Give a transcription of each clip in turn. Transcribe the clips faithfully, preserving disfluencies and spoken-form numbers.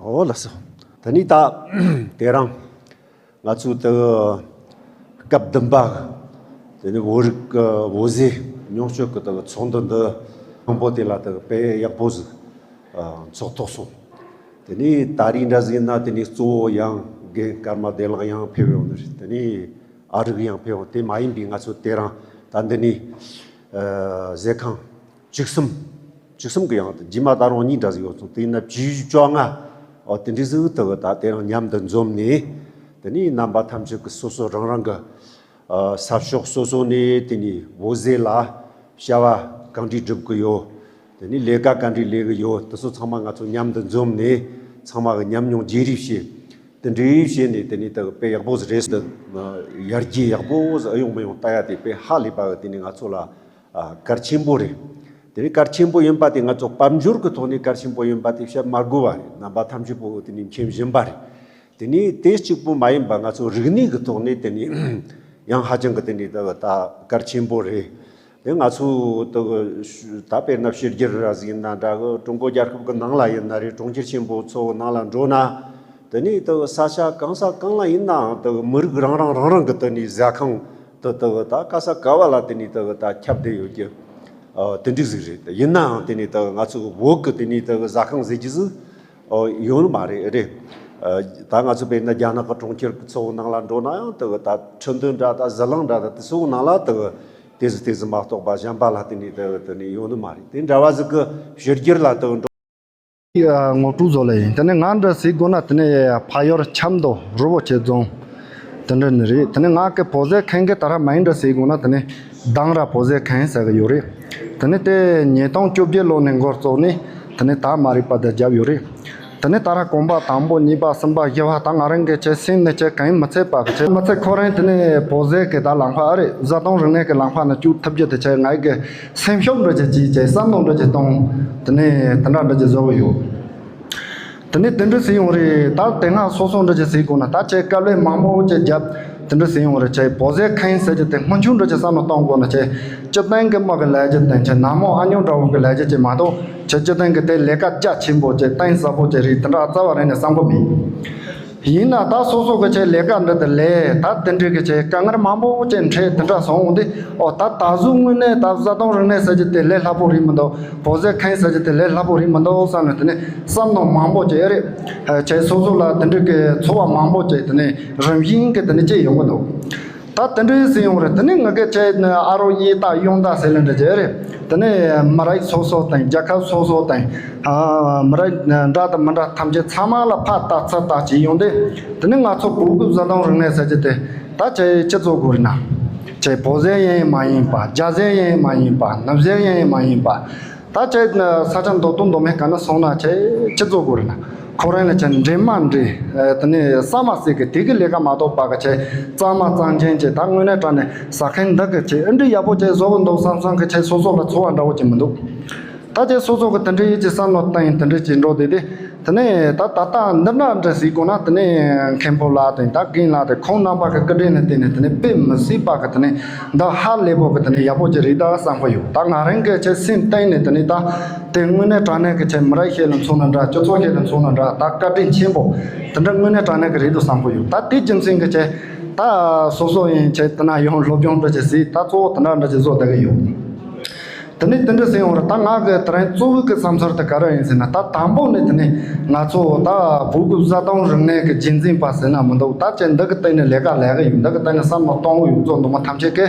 ཨོ་ལགས་སོ། ད་ནི་ད་དེ་རིང་ང་ཚོའི་ད་སྐབས་བདུན་པ་དེ་ནི་བོད་རིགས་ཀྱི་བོད་ཟས་ཉུང་སྤྱོད་ཀྱི་ད་ཚོགས་འདུ་འདི་མང་པོ་དེ་ལ་ད་དཔེ་ཡག་པོ་ཟིག་ཚོགས་ཐུབ་སོང་། དེ་ནི་ད་རེས་འདྲ་ཟིག་ཡིན་ན་དེ་ནི་གཙོ་བོ་ཡང་རྒན་ཀརྨ་བདེ་ལེགས་ཡང་ཕེབས་ཡོང་ནི་རེད། དེ་ནི་ཨ་རིག་ཡང་ཕེབས་ཡོང་། དེ་མ་ཡིན་པའི་ང་ཚོ་དེ་རིང་ད་འདི་ནི་ཟས་ཁང་བཅུ་གསུམ། བཅུ་གསུམ་གི་ཡང་རྗེས་མ་ད་རུང་གཉིས་འདྲ་ཟིག་ཡོད་སོང་། དེ་ཡིན་ན་བཅུ་བཅོ་ལྔ། ཨོ་དེ་འདྲ་ཟིག་ད་གི་ད་དེ་རིང་མཉམ་དུ་འཛོམས་ནས། དེ་ནི་རྣམ་པ་ཐམས་ཅད་ཀྱི་སོ་སོ་རང་རང་གི་ས་ཕྱོགས་སོ་སོ་ནས་དེ་ནི་བོད་ཟས་ལ་བྱ་བ་གང་འདྲ་སྒྲུབ་གི་ཡོད། དེ་ནི་ལས་ཀ་གང་འདྲ་ལས་གི་ཡོད། དེ་ཚོ་ཚང་མ་ང་ཚོ་མཉམ་དུ་འཛོམས་ནས་ཚང་མ་གི་ཉམས་མྱོང་བརྗེ་རེས་བྱས། དེ་འདྲ་བྱས་ནས་དེ་ནི་ད་གི་དཔེ་ཡག་པོ་ཟིག་རེད། ཡར་རྒྱས་ཡག་པོ་ཟིག་ཨེ་ཡོང་མི་ཡོང་ལྟ་ཡ་དེ་དཔེ་ཧ་ལས་པ་གི་དེ་ནི་ང་ཚོ་ལ་ཨ་གལ་ཆེན་པོ་རེད། དེ་ནི་གལ་ཆེན་པོ་ཡིན་པ་དེ་ང་ཚོ་དཔལ་འབྱོར་གྱི་ཐོག་ནས་གལ་ཆེན་པོ་ཡིན་པ་དེ་བཤད་མ་དགོས་པ་རེད། རྣམ་པ་ཐམས་ཅད་པོ་དེ་ནི་མཁྱེན་བཞིན་པ་རེད། དེ་ནི་དེ་གཅིག་པུ་མ་ཡིན་པ་ང་ཚོ་རིག་གནས་ཀྱི་ཐོག་ནས་དེ་ནི་ཡང་ཧ་ཅང་གི་དེ་ནི་ད་ད་གལ་ཆེན་པོ་རེད། དེ་ང་ཚོ་ད་ད་དཔེར་ན་ཕྱི་རྒྱལ་ར་ཟིག་ཡིན་ན་འདྲ་གི། ཀྲུང་གོ་རྒྱལ་ཁབ་ཀྱི་ནང་ལ་ཡིན་ན་རེད། གྲོང་ཁྱེར་ཆེན་པོ་ཚོ་ནང་ལ་འགྲོ་ན། དེ་ནས་ད་ས་ཆ་གང་ས་གང་ལ་ཡིན་ནའང་ད་མི་རིགས་རང་རང་རང་རང་གི་དེ་ནས་ཟ་ཁང་དེ་ད་ད་ག་ས་ག་བ་ལ་དེ་ནས་ད་ད་ཁྱབ་བསྡད་ཡོད་ཀྱི། ཨ་དེ་འདྲ་ཟིག་རེད། ཡིན་ནའང་དེ་ནས་ད་ང་ཚོ་བོད་ཀྱི་དེ་ནས་ད་ཟ་ཁང་ཟེར་རྒྱུ་ཟིག་ཨོ་ཡོད་ནི་མ་རེད། རེད། ཨ་ད་ང་ཚོ་དཔེར་ན་རྒྱ་ནག་གི་གྲོང་ཁྱེར་གྱི་ཚོ་བོ་ནང་ལ་འགྲོ་ན་ཡང་ད་ད་ཁྲིན་ཏུའུ་འདྲ་ད་ཟི་ལིང་འདྲ་ད་དེ་ཚོ་བོ་ནང་ལ་ད་དེ་ཟིག་དེ་ཟིག་མ་གཏོགས་པ་གཞན་པ་ལ་དེ་ནས་ད་དེ་ནས་ཡོད་ནི་མ་རེད། དེ་འདྲ་བ་ཟིག་གི་ཕྱི་རྒྱལ་ལ་ད་འགྲོ། ངོ་སྤྲོད་བཟོ་ལེ་ཡིན། དེ་ནས་ང་འདྲ་ཟིག་དགོས་ན་དེ་ནས་ཕ་ཡུལ་ཆབ་མདོ་རི་བོ་ཆེ་རྫོང་དེ་འདྲ་ནི་རེད། དེ་ནས་ང་གི་བོད་ཟས་ཁང་གི་ད་ར་མ་ཡིན་འདྲ་ཟིག་དགོས་ན་དེ་ནས་དང་ར་བོད་ཟས་ཁང་ཟེར་གི་ཡོད་རེད། དེ་ནས་དེ་ཉིས་སྟོང་བཅོ་བརྒྱད་ལོ་ནས་འགོ་བཙུགས་ནས་དེ་ནས་ད་མ་རིག་པ་དེ་བརྒྱབ་ཡོད་རེད། དེ་ནས་ད་ར་གོམ་པ་དང་པོ་གཉིས་པ་གསུམ་པ་བཞི་པ་ད་ང་རང་གི་ཆེ་སེམས་ནས་ཆེ་གང་མི་ཚད་པ་གི་ཆེ་མི་ཚད་ཁོ་རང་དེ་ནས་བོད་ཟས་གི་ད་ལམ་ཁ་ཨ་རེད། བཟའ་བཏུང་རིག་གནས་གི་ལམ་ཁ་ནས་བཅུག་ཐུབ་རྒྱུ་དེ་ཆེ་ང་གི་སེམས་ཤུགས་འདྲ་ཅིག་བྱས་བསམ་བློ་འདྲ་ཅིག་གཏོང་། དེ་ནས་དེ་འདྲ་འདྲ་ཅིག་བཟོ་གི་ཡོད། དེ་ནས་དེ་འདྲ་ཟེར་ཡོང་རེད། ད་དེ་སྔ་སོ་སོ་འདྲ་ཅིག་ཟེར་དགོས་ན་ད་ཆེ་དཀའ་ལས་མང་པོ་ཅིག་བརྒྱབ། དེ་འདྲ་ཟེར་ཡོང་རེད། ཆེ་བོད་ཟས་ཁང་ཟེར་རྒྱུ་དེ་སྔོན་ཆད་འདྲ་ཅིག་བསམ་བློ་གཏོང་དགོས་ན་ཆེ་སྤྱི་བཏང་གི་དམག་གི་ལས་རྒྱུ་དང་ཆེ་ནག་མོ་ཨ་ཉོ་འདྲ་བོ་གི་ལས་རྒྱུ་ཅིག་མ་གཏོགས་ཆེ་སྤྱི་བཏང་གི་དེ་ལས་ཀ་རྒྱ་ཆེན་པོ་ཅིག་གཏིང་ཟབ་པོ་ཅིག་རེད། དེ་འདྲ་རྩ་བ་རང་ནས་བསམ་གི་མེད། ཡིན་ན་ད་སོ་སོ་གི་ཆེ་ལས་ཀ་འདི་དེ་ལས་ད་དེ་འདྲའི་གི་ཆེ་དཀའ་ངལ་མང་པོ་ཅིག་འཕྲད་དེ་འདྲ་སོང་འོང་དུས། ཨོ་ད་ད་གཟོད་དངོས་གནས་ད་བཟའ་བཏུང་རིག་གནས་ཟེར་རྒྱུ་དེ་ལས་སླ་པོ་རེད་མི་འདུག་བོད་ཟས་ཁང་ཟེར་རྒྱུ་དེ་ལས་སླ་པོ་རེད་མི་འདུག་བསམ་ནས་དེ་ནས་བསམ་མནོ་མང་པོ་ཅིག་ཨེ་རེད། ཨ་ཆེ་སོ་སོ་ལ་དེ་འདྲའི་གི་ཚོར་བ་མང་པོ་ཅིག་དེ་ནས་རིམ་བཞིན་གི་དེ་ནས་སྐྱེ་ཡོང་གི་འདུག་ད་དེ་འདྲའི་ཟེར་ཡོང་རེད། དེ་ནས་ང་གི་ཆེ་ཨ་རོ་ཡེ་ད་ཡོང་ད་ཟེར་ལེ་འདྲ་ཅིག་ཨེ་རེད། དེ་ནས་མི་རིགས་སོ་སོ་དང་རྒྱལ་ཁབ་སོ་སོ་དང་། ཨ་མི་རིགས་འདྲ་དང་མི་འདྲ་ཐམས་ཅད་ཚང་མ་ལ་ཕར་ལྟ་ཚུར་ལྟ་བྱས་ཡོང་དུས། དེ་ནས་ང་ཚོ་བོད་ཀྱི་བཟའ་བཏུང་རིག་གནས་ཟེར་རྒྱུ་དེ་ད་ཆེ་ཅི་བཟོ་དགོས་རེད་ན། ཆེ་བོད་ཟས་ཡང་མ་ཡིན་པ། རྒྱ་ཟས་ཡང་མ་ཡིན་པ། ནུབ་ཟས་ཡང་མ་ཡིན་པ། ད་ཆེ་ས་ཆ་མདོ་སྟོད་མདོ་སྨད་ག་ན་སོང་ན་ཆེ་ཅི་བཟོ་དགོས་རེད་ན། ཁོ་རང་ལ་ཆེ་འདྲེ་མ་འདྲེ། དེ་ནས་ཟ་མ་ཟ་གི་དེ་གི་ལས་ཀ་མ་གཏོགས་པ་གི་ཆེ་གཙང་མ་གཙང་རྐྱང་ཆེ་ད་དངོས་གནས་དྲང་གནས་ཟ་མཁན་འདི་གི་ཆེ་ཨེ་འདྲ་ཡག་པོ་ཆེ་བཟོ་གི་འདུག་བསམ་བསམ་གི་ཆེ་སོ་སོ་ལ་ཚོར་བ་འདྲ་བོ་ཅིག་མི་འདུག་ད་ཆེ་སོ་སོ་གི་དེ་འདྲའི་ཡིད་ཀྱི་བསམ་བློ་བཏང་ཡིན་དེ་འདྲའི་ཅིག་འགྲོ་བསྡད་དེ། དེ་ནས་ད་ད་ལྟ་འདི་འདྲ་འདྲ་ཟིག་དགོས་ན་དེ་ནས་མཁན་པོ་ལགས་དང་ད་རྒན་ལགས་དང་ཁོང་རྣམ་པ་གི་བཀའ་དྲིན་ལ་བརྟེན་ནས་དེ་ནས་དཔེ་མི་སྲིད་པ་གི་དེ་ནས་འདི་ཧ་ལས་པོ་གི་དེ་ནས་ཡག་པོ་ཅིག་རེད་ད་བསམ་གི་ཡོད། ད་ང་རང་གི་ཆེ་སེམས་གཏིང་ནས་དེ་ནས་ད་དེ་དངོས་གནས་དྲང་གནས་གི་ཆེ་མི་རིགས་ཤིག་ལ་མཚོན་ན་འདྲ། སྤྱི་ཚོགས་ཤིག་ལ་མཚོན་ན་འདྲ། ད་བཀའ་དྲིན་ཆེན་པོ་དེ་འདྲ་དངོས་གནས་དྲང་གནས་གི་རེད་དུ་བསམ་གི་ཡོད། ད་དེ་རྒྱུ་མཚན་གི་ཆེ་ད་སོ་སོ་ཡིན་ཆེ་དེ་ན་ཡང་སློབ་སྦྱོང་འདྲ་ཅིག་ཟིག་ད་གཙོ་བོ་དེ་འདྲ་འདྲ་ཅིག་བཟོ་བསྡད་གི་ཡོད། དེ་ནས་དེ་འདྲ་ཟེར་ཡོང་ར་ད་ང་གི་དེ་རིང་གཙོ་བོ་གི་བསམ་ཚུལ་དེ་ག་རེ་ཡིན་ཟེར་ན། ད་དང་པོ་ནས་དེ་ནས་ང་ཚོ་ད་བོད་ཀྱི་བཟའ་བཏུང་རིག་གནས་ཀྱི་རྒྱུན་འཛིན་པ་ཟེར་ན་མི་འདུག་ད་ཅི་འདི་གི་སྟེང་ནས་ལས་ཀ་ལས་གི་ཡོད། འདི་གི་སྟེང་ནས་བསམ་བློ་གཏོང་གི་ཡོད། གཙོ་འདུག་མ་ཐམས་ཅད་ཀྱི་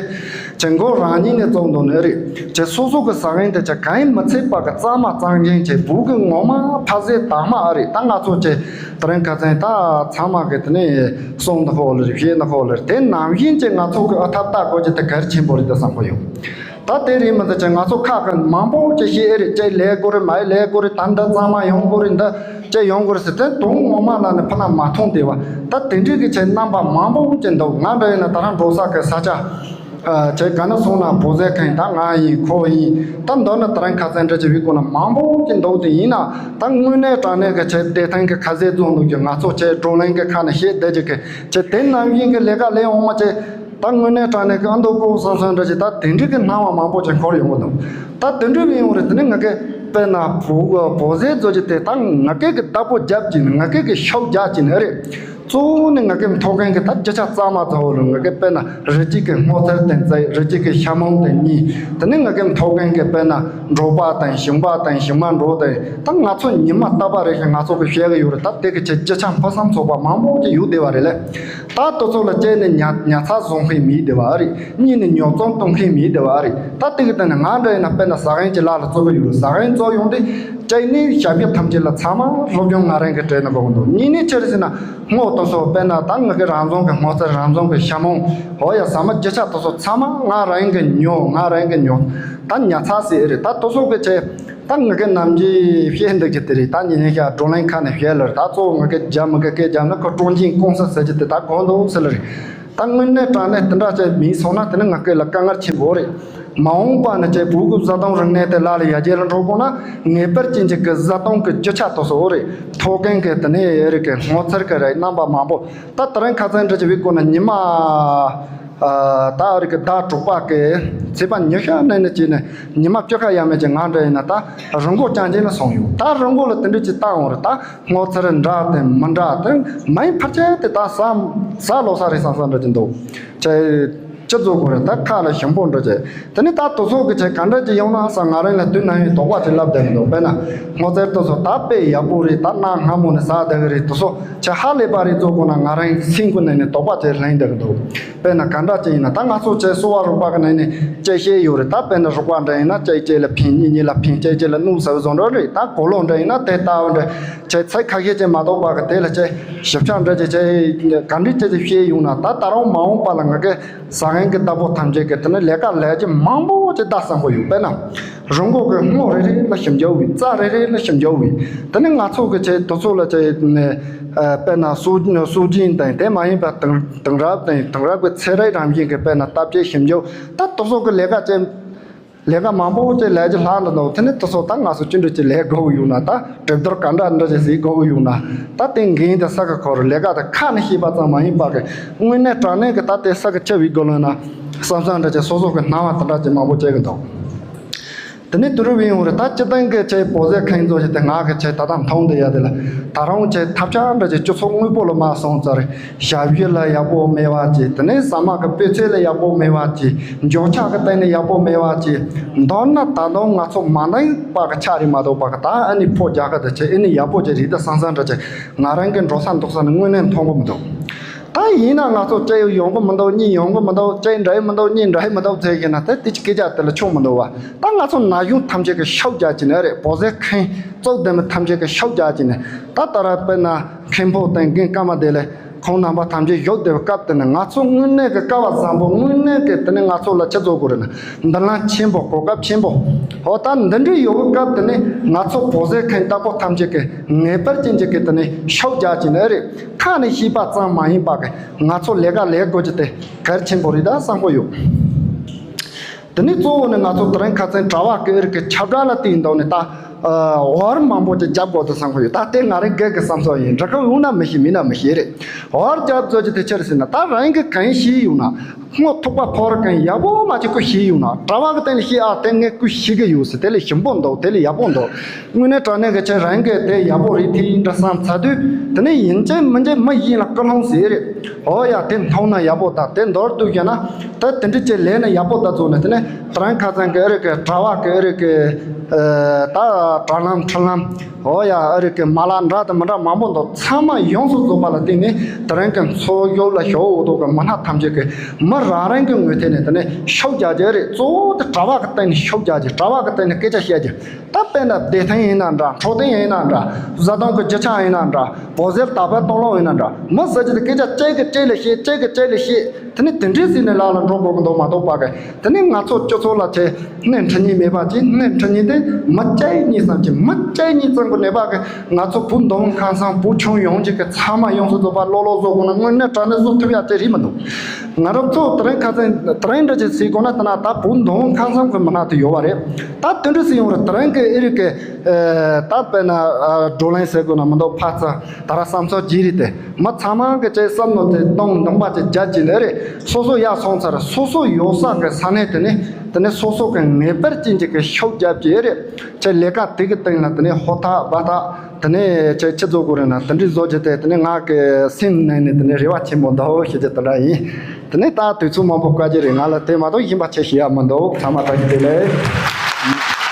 ཅི་མགོ་རང་ཉིད་ནས་གཙོ་འདུག་ནི་རེད། ཅི་སོ་སོ་གི་ཟ་ཡིན་དེ་ཅི་གང་ཡིན་མི་ཚད་པ་གི་གཙང་མ་གཙང་རྐྱང་ཅི་བོད་ཀྱི་ངོ་མ་ཕ་ཟས་དྭངས་མ་ཨ་རེད། ད་ང་ཚོ་ཅི་དེ་རིང་ཁ་སང་ད་ཚང་མ་གི་དེ་ནས་གསུང་འདི་ཧོ་ལེར་བཤད་འདི་ཧོ་ལེར་དེ་ནམ་བཞིན་ཅི་ང་ཚོ་གི་ཨ་ཐབ་ལྟ་དགོས་ཀྱི་དེ་གལ་ཆེན་པོ་རེད་དེ་བསམ་གི་ཡོད། ད་དེ་རེད་མི་འདུག་ཅེས་ང་ཚོ་ཁག་གི་མང་པོ་ཅིག་བཤད་ཨེ་རེད། ཅེས་ལས་དགོས་རེད། མ་ཡེ་ལས་དགོས་རེད། ད་འདི་གཙང་མ་ཡོང་དགོས་རེད། འདི་ཅེས་ཡོང་དགོས་རེད་ཟེར་དེ་དོན་ངོ་མ་ལ་ནི་ཕུ་ན་མ་མཐོང་དེ་བ། ད་དེ་འདྲའི་གི་ཆེ་རྣམ་པ་མང་པོ་ཅིག་འདུག་ང་འདྲ་ཡིན་ན་ད་རང་འགྲོ་ས་གི་ས་ཆ། ཨ་ཅེས་ག་ན་སོང་ན་བོད་ཟས་ཁང་ད་ང་ཡིན་ཁོ་ཡིན། ད་འདི་ནི་ད་རང་ཁ་སང་འདྲ་ཅིག་བི་ཀོ་ན་མང་པོ་ཅིག་འདུག་དེ་ཡིན་ན་ད་དངོས་གནས་དྲང་གནས་གི་ཆེ་བདེ་ཐང་གི་ཁ་ཟས་བཙོང་འདུག་གི་ང་ཚོ་ཆེ་བགྲོ་གླེང་གི་ཁ་ནས་བཤད་བསྡད་ཅིག་གི་ཆེ་དེ་ནམ་ཡིན་གི་ལས་ཀ་ལས་འོང་མ་ཆེ། ད་དངོས་གནས་དྲང་གནས་ཀྱི་ཨ་མདོ་ཀོ་སང་སང་འདྲ་ཞིག་ད་དེ་འདྲའི་གི་སྣང་བ་མང་པོ་ཅིག་འཁོར་ཡོང་གི་འདུག་ད་དེ་འདྲའི་གི་ཡོང་རེད། དེ་ནི་ང་གི་ དཔེར་ན་བོ་བོ་ཟེར་ཟོ་ཅི་དེ་ད་ང་སྐད་ཀྱི་བདག་པོ་རྒྱབ་ཀྱི་ནི་ང་སྐད་ཀྱི་ཤོག་རྒྱག་ཀྱི་ནི་རེད། གཙོ་བོ་ནི་ང་སྐད་མཐོ་མཁན་གྱི་ད་རྒྱུ་ཆ་གཙང་མ་ཚ་བོ་ལ་ང་སྐད་དཔེར་ན་རི་སྐྱེས་ཀྱི་སྔོ་ཚལ་དེ་བཙལ། རི་སྐྱེས་ཀྱི་ཤ་མོང་དེ་རྙེད། དེ་ནི་ང་སྐད་མཐོ་མཁན་གྱི་དཔེར་ན་འབྲོག་པ་དང་ཞིང་པ་དང་ཞིང་མ་འབྲོག་དེ་ད་ང་ཚོ་ཉི་མ་རྟག་པ་རེ་བཞིན་ང་ཚོ་གི་བཤད་གི་ཡོད་རེད། ད་དེ་གི་ཆེད་རྒྱུ་ཆ་ཕུན་སུམ་ཚོགས་པ་མང་པོ་ཅིག་ཡོད་བསྡད་པ་རེད་ལེ། ད་དེ་ཚོ་ལ་གཅིག་ནི་ཉ་ཉ་ཚ་བཟོ་མཁན་མེད་བསྡད་པ་རེད། གཉིས་ནི་ཉོ་ཚོང་གཏོང་མཁན་མེད་བསྡད་པ་རེད། ད་དེ་གི་སྟེང་ནས་ང་འདྲ་ཡིན་ན་དཔེར་ན་ཟ་མཁན་གྱི་ལག་ལ་བཙོ་གི་ཡོད་རེད། ཟ་མཁན་བཙོ་ཡོང་དུས་གཅིག་ནི་ཞབས་ཕྱི་ཐམས་ཅད་ལ་ཚང་མ་སློབ་སྦྱོང་ང་རང་གིས་སྤྲད་ན་དགོས་ཀྱི་འདུག་གཉིས་ནི་ཅི་རེད་ཟེར་ན་སྔོ་དེ་ཚོ་དཔེར་ན་ད་ང་གི་རང་བྱུང་གི་སྔོ་ཚལ་རང་བྱུང་གི་ཤ་མོང་འོ་ཡ་ཟ་མ་རྒྱུ་ཆ་དེ་ཚོ་ཚང་མ་ང་རང་གིས་ཉོ། ང་རང་གིས་ཉོ། ད་ཉ་ཚ་ཟེར་རེད། ད་དེ་ཚོ་གི་ཆེད་ད་ང་གི་ནམ་རྒྱུན་བཤད་འདུག་གི་དེ་རེད། ད་ཉིན་ནས་ཤ་བགྲོ་གླེང་ཁ་ནས་བཤད་ལ་རེད། ད་གཙོ་བོ་ང་གི་རྒྱ་མི་གི་སྐད་རྒྱབ་ན་ཁོ་ཀྲུང་ཅིང་ཀུང་སི་ཟེར་གྱི་དེ་ད་གོ་འདུག་ཟེར་ལ་རེད། ད་དངོས་གནས་དྲང་གནས་དེ་འདྲ་བྱས་མིན་སོང་ན་དེ་ནི་ང་སྐད་ལ་དཀའ་ངལ་ཆེན་པོ་རེད། མ་འོངས་པ་ནི་བྱས་བོད་ཀྱི་བཟའ་བཏུང་རིག་གནས་དེ་ལ་ལ་ཡར་རྒྱས་ལ་འགྲོ་དགོས་ན་ངེས་པར་ཅན་ཅིག་གི་བཟའ་བཏུང་གི་རྒྱུ་ཆ་དེ་ཚོ་རེད། མཐོ་མཁན་གི་དེ་ནས་རིགས་ཀྱི་སྔོ་ཚལ་གི་རིགས་རྣམ་པ་མང་པོ། ད་དེ་རིང་ཁ་སང་འདྲ་བྱས་པའི་སྐོར་ན་ཉི་མ་ཨ་ད་རིགས་ཀྱི་ཟླ་དྲུག་པ་གི་ཚེས་པ་ཉི་ཤུ་ནས་ནས་བྱས་ནས་ཉི་མ་བཅུ་ཁ་ཡས་མས་ཀྱི་ང་འདྲ་ཡིན་ན་ད་རི་མགོ་རྐྱང་རྐྱང་ལ་སོང་ཡོད། ད་རི་མགོ་ལ་དེ་འདྲ་ཅིག་བལྟ་འོང་རེད། ད་སྔོ་ཚལ་འདྲ་དེ་མི་འདྲ་དེ་མ་ཡིན་ཕལ་ཆེར་དེ་ད་ཟ་ཟ་ལོ་ས་རེད་བསམ་བསམ་འདྲ་ཅིག་འདུག་ཅེས་ཅི་བཟོ་དགོས་རེད། ད་ཁ་ལ་ཞིམ་པོ་འདྲ་ཅིག་དེ་ནི་ད་དེ་ཚོ་གི་ཆེད་ག་འདྲ་ཅིག་ཡོང་ན་ས་ང་རང་ལ་དུས་ནམ་ཡང་དོགས་པ་ཅིག་ལབ་བསྡད་ཀྱི་འདུག་དཔེར་ན་སྔོ་ཚལ་དེ་ཚོ་ད་དཔེ་ཡག་པོ་རེད། ད་གནའ་སྔ་མོ་ནས་ཟ་བསྡད་ཀྱི་རེད། དེ་ཚོ་ཆེད་ཧ་ལས་པ་རེད་བཟོ་དགོས་ན་ང་རང་སེམས་ཀྱི་ནང་ནས་དོགས་པ་ཅིག་ལངས་བསྡད་ཀྱི་འདུག་དཔེར་ན་ག་འདྲ་ཅིག་ཡིན་ན་ད་ང་ཚོ་ཆེད་གསོ་བ་རིག་པ་གི་ནང་ནས་དཔྱད་ཤེས་ཡོད་རེད། ད་དཔེར་ན་རིག་པ་འདྲ་ཡིན་ན་གཅིག་གཅིག་ལ་ཕན། གཉིས་གཉིས་ལ་ཕན། གཅིག་གཅིག་ལ་གནོད་ཟེར་བཟོ་འདྲ་རེད། ད་གོས་ལོག་འདྲ་ཡིན་ན་དེ་ལྟ་བུ་འདྲ་ཆེད་ཚད་ཁ་ཤས་ཅིག་མ་གཏོགས་པ་གི་དེ་ལ་ཆེད་ཞིབ་ཆ་འདྲ་ཅིག་ཆེད་ག་འདྲ་ཅིག་ཅིག་བཤད་ཡོང་ན་ད་ད་རུང་མ་འོངས་པ་ལ་ང་གི་ཟ་མཁན་གྱི་བདག་པོ་ཐམས་ཅད་ཀྱིས་དེ་ནི་ལས་ཀ་ལས་རྒྱུ་མང་པོ་ཅིག་ད་བསམ་གྱི་ཡོད། དཔེར་ན་རི་མགོ་གི་སྔོ་རེ་རེ་ལ་ཞིམ་རྒྱུ་བས། རྩྭ་རེ་རེ་ལ་ཞིམ་རྒྱུ་བས། དེ་ནི་ང་ཚོ་གི་ཆེད་དེ་ཚོ་ལ་ཆེད་ནས་དཔེར་ན་སྲོལ་སྲོལ་རྒྱུན་དང་དེ་མ་ཡིན་པ་དེང་དེང་རབས་དང་དེང་རབས་ཀྱི་ཚན་རིག་རང་བཞིན་གྱི་དཔེར་ན་བརྟག་དཔྱད་ཞིབ་འཇུག་ད་དེ་ཚོ་གི་ལས་ཀ་ཅན། ལས་ཀ་མང་པོ་ཅིག་ལས་ཀྱི་ལྷག་འདུག་དེ་ནི་དེ་ཚོ་ད་ང་ཚོ་ཅི་འདྲ་ཅིག་ལས་དགོས་ཀྱི་ཡོད་ན། ད་གྲོས་བསྡུར་ག་འདྲ་འདྲ་ཅིག་བྱེད་དགོས་ཀྱི་ཡོད་ན། ད་དེ་འགན་དེ་ས་གི་འཁོར་ལས་ཀ་དེ་ཁ་ནས་བཤད་པ་ཙམ་མ་ཡིན་པ་གི་དངོས་གནས་དྲང་གནས་ཀྱི་ད་དེ་ས་གི་ཆ་བའི་དགོས་ལོན་ན་བསམ་བསམ་འདྲ་ཅིག་སོ་སོ་གི་སྣང་བ་དེ་འདྲ་ཅིག་མང་པོ་བྱེད་ཀྱི་འདུག་དེ་ནས་དུ་རུ་བའི་ཡོང་རེད། ད་སྤྱི་བཏང་གི་ཆེད་བོད་ཟས་མཁན་ཚོ་ཞིག་དེ་ང་གི་ཆེད་ད་ལྟ་མཐོང་བསྡད་ཡ་དེ་ལ་ད་རུང་ཆེད་ཐབས་ཆག་འདྲ་ཅིག་སྤྱི་ཚོགས་དངོས་པོ་ལ་མ་སོང་ཙང་རེད། ཞབས་ཞུ་ལ་ཡག་པོ་མེད་པ་ཅིག་དེ་ནས་ཟ་མ་གི་སྤུས་ཚད་ལ་ཡག་པོ་མེད་པ་ཅིག་འཇོག་ཆག་གི་སྟེང་ནས་ཡག་པོ་མེད་པ་ཅིག་མདོར་ན་ད་དུང་ང་ཚོ་མ་འདང་པ་གི་ཆ་རེད་མ་གཏོགས་པ་གི་ད་ཨ་ནི་ཕོ་རྒྱག་གི་ད་ཆེད་ཨ་ནི་ཡག་པོ་ཅིག་རེད་ད་བསམ་བསམ་འདྲ་ཅིག་ང་རང་གི་འགྲོ་ས་འདུག་ས་ནི་དངོས་གནས་མཐོང་གི་མི་འདུག་ད་ཡིན་ན་ང་ཚོ་གཅིག་ཡོང་གི་མི་འདུག་གཉིས་ཡོང་གི་མི་འདུག་གཅིག་འདྲ་ཡི་མི་འདུག་གཉིས་འདྲ་ཡི་མི་འདུག་ཟེར་གི་ན་ད་དེ་ཅིག་སྐད་ཆ་དེ་ལ་ཆོག་མི་འདུག་བ། ད་ང་ཚོ་ན་གཞོན་ཐམས་ཅད་ཀྱི་ཤུགས་རྒྱག་གི་ནི་རེད། བོད་ཟས་མཁན་གཙོ་ལྡན་མི་ཐམས་ཅད་ཀྱི་ཤུགས་རྒྱག་གི་ནི་ད་ལྟ་ར་དཔེར་ན། མཁན་པོ་དང་རྒན་སྐར་མ་དེ་ལས་ཁོང་རྣམ་པ་ཐམས་ཅད་བཞུགས་བསྡད་པའི་སྐབས་དེ་ནས་ང་ཚོ་དངོས་གནས་ཀྱི་སྐལ་བ་བཟང་པོ་དངོས་གནས་ཀྱི་དེ་ནས་ང་ཚོ་ལ་ཆེད་བཟོ་དགོས་རེད་ན་མདུན་ལམ་ཆེན་པོ་གོ་སྐབས་ཆེན་པོ། འོ་ད་འདི་འདྲའི་ཡོད་པའི་སྐབས་དེ་ནས་ང་ཚོ་བོད་ཟས་མཁན་བདག་པོ་ཐམས་ཅད་ཀྱི་ངེས་པར་ཅན་ཅིག་གི་དེ་ནས་ཤུགས་རྒྱག་གི་ནི་རེད། ཁ་ནས་བཤད་པ་ཙམ་མ་ཡིན་པ་གི་ང་ཚོ་ལས་ཀ་ལས་དགོས་ཀྱི་དེ་གལ་ཆེན་པོ་རེད་ད་བསམ་གྱི་ཡོད། དེ་ནས་གཙོ་བོ་ནི་ང་ཚོ་དེ་རིང་ཁ་སང་གྲྭ་བ་གི་ཨེ་རིག་གི་ཁྱབ་བསྒྲགས་ལ་བལྟས་འདུག་ནས་ད་ཨ་ཝར་མང་པོ་ཅིག་རྒྱབ་དགོས་འདུག་བསམ་གྱི་ཡོད། ད་དེ་ང་རང་སྒེར་གྱི་བསམ་ཚུལ་ཡིན། འདྲ་ཁ་ཡོང་ན་མི་ཤེས་མིན་ན་མི་ཤེས་རེད། ཝར་རྒྱབ་བཟོ་རྒྱུ་དེ་ཆི་རེད་ཟེར་ན་ད་རང་གི་གང་ཤེས་ཡོང་ན་སྔོ་ཐུག་པ་ཕོར་གང་ཡག་པོ་མ་ཅིག་ཁོ་ཤེས་ཡོང་ན་གྲྭ་བ་གི་སྟེང་ལ་ཤེས་ཨ་དེ་ངས་ཁོ་ཤེས་གི་ཡོད་ཟེར་དེ་ལས་ཞིམ་པོ་འདུག་དེ་ལས་ཡག་པོ་འདུག་དངོས་གནས་དྲང་གནས་ཀྱི་ཆེད་རང་གིས་དེ་ཡག་པོ་རེད་དེ་ཡིན་འདྲ་བསམ་ཚར་དུས་དེ་ནས་ཡིན་གཅིག་མིན་གཅིག་མི་གཞན་ལ་སྐུལ་སློང་ཟེར་རེད། ཨོ་ཡ་དེ་མཐོང་ན་ཡག་པོ་ད་དེ་མདོར་བསྡུས་བཤད་ན་ད་དེ་འདྲ་ཅིག་ལས་ན་ཡག་པོ་ད་བཟོ་ནས་དེ་ནས་ད་རང་ཁ་སང་གི་ཨེ་རིག་གི་གྲྭ་བ་གི་ཨེ་རིག་གི་ད་དྲ་ལམ་འཕྲིན་ལམ་ཨོ་ཡ་ཨེ་རིག་གི་མ་ལག་འདྲ་དང་མི་འདྲ་མང་པོ་འདུག་ཚང་མ་ཡོངས་སུ་རྫོགས་པ་ལ་བརྟེན་ནས་དེ་རིང་གི་འཚོ་བཞུགས་ལ་ཞོག་འོ་དོ་གི་མི་སྣ་ཐམས་ཅད་ཀྱི་མི་རང་རང་གི་ངོས་ཐད་ནས་དེ་ནས་ཤུགས་རྒྱག་རྒྱུ་རེད། གཙོ་བོ་དེ་གྲྭ་བ་གི་སྟེང་ནས་ཤུགས་རྒྱག་རྒྱུ། གྲྭ་བ་གི་སྟེང་ནས་སྐད་ཆ་བཤད་རྒྱུ། ད་དཔེར་ན་བདེ་ཐང་ཡིན་ན་འདྲ། འཕྲོད་བསྟེན་ཡིན་ན་འདྲ། བཟའ་བཏུང་གི་རྒྱུ་ཆ་ཡིན་ན་འདྲ། བོད་ཟས་དར་སྤེལ་གཏོང་ལོང་ཡིན་ན་འདྲ། མི་ཟེར་རྒྱུ་དེ་སྐད་ཆ་གཅིག་གིས་གཅིག་ལ་བཤད། གཅིག་གིས་གཅིག་ལ་བཤད། དེ་ནི་དེ་འདྲའི་ཟིག་ནས་ལག་ལ་འགྲོ་དགོས་ཀྱི་འདུག་མ་གཏོགས་པ་གི་དེ་ནི་ང་ཚོ་སྤྱི་ཚོགས་ལ་ཆེ་སྣེ་ཁྲིད་མཁན་མེད་པ་ཅིག་སྣེ་ཁྲིད་མཁན་དེ་མི་གཅིག་གཉིས་ཙམ་གྱིས་མི་གཅིག་གཉིས་ཙམ་གྱི་ནད་པ་གི་ང་ཚོ་བོད་མདོ་དབུས་ཁམས་གསུམ་བོད་ཁྱོན་ཡོངས་ཀྱི་གི་ཚང་མ་ཡོངས་སུ་རྫོགས་པ་ལོག་ལོག་བཟོ་དགོས་ན་དངོས་གནས་དྲང་གནས་བཟོ་ཐུབ་ཡ་ཅིག་རེད་མི་འདུག་ང་རང་ཚོ་དེ་རིང་ཁ་སང་དེ་རིང་འདྲ་ཅིག་ཟེར་དགོས་ན་ད་ན་ད་བོད་མདོ་དབུས་ཁམས་གསུམ་གི་མི་སྣ་དེ་ཡོད་པ་རེད། ད་དེ་འདྲ་ཟེར་ཡོང་རེད། དེ་རིང་གི་ཨེ་རིག་གི་ད་དཔེར་ན་བགྲོ་གླེང་ཟེར་དགོས་ན་མི་འདུག་ཕར་ཚུར་ད་ར་བསམ་ཚུལ་བརྗེ་རེས་དེ་མི་ཚང་མ་གི་ཅིག་བསམ་བློ་དེ་གཏོང་འདུན་པ་ཅིག་རྒྱ་ཆེ་ནི་རེད། སོ་སོ་ཡར་སོང་ཚར་སོ་སོ་ཡོད་ས་གི་ས་གནས་དེ་ནས་ དེ་ནས་སོ་སོ་གི་ངེས་པར་ཅན་གྱི་གི་ཤུགས་རྒྱབ་ཀྱི་རེད། ཁྱེད་ལས་ཀ་དེ་གི་སྟེང་ལ་དེ་ནས་ཧོ་ཐག་བ་ཐག་དེ་ནས་ཁྱེད་ཁྱེད་བཟོ་དགོས་རེད་ན། དེ་འདྲའི་བཟོ་རྒྱུ་དེ་དེ་ནས་ང་གི་སེམས་ནང་ནས་དེ་ནས་རེ་བ་ཆེན་པོ་འདུག་ཞེས་ཀྱི་དེ་འདྲ་ཡིན། དེ་ནས་ད་དུས་ཚོད་མང་པོ་བཀའ་རྒྱ་རེད། ང་ལ་དེ་མ་གཏོགས་གཞན་པ་ཆེ་ཞུ་ཡ་མི་འདུག་ཚང་མ་བཀའ་རྒྱ་བདེ་ལེགས།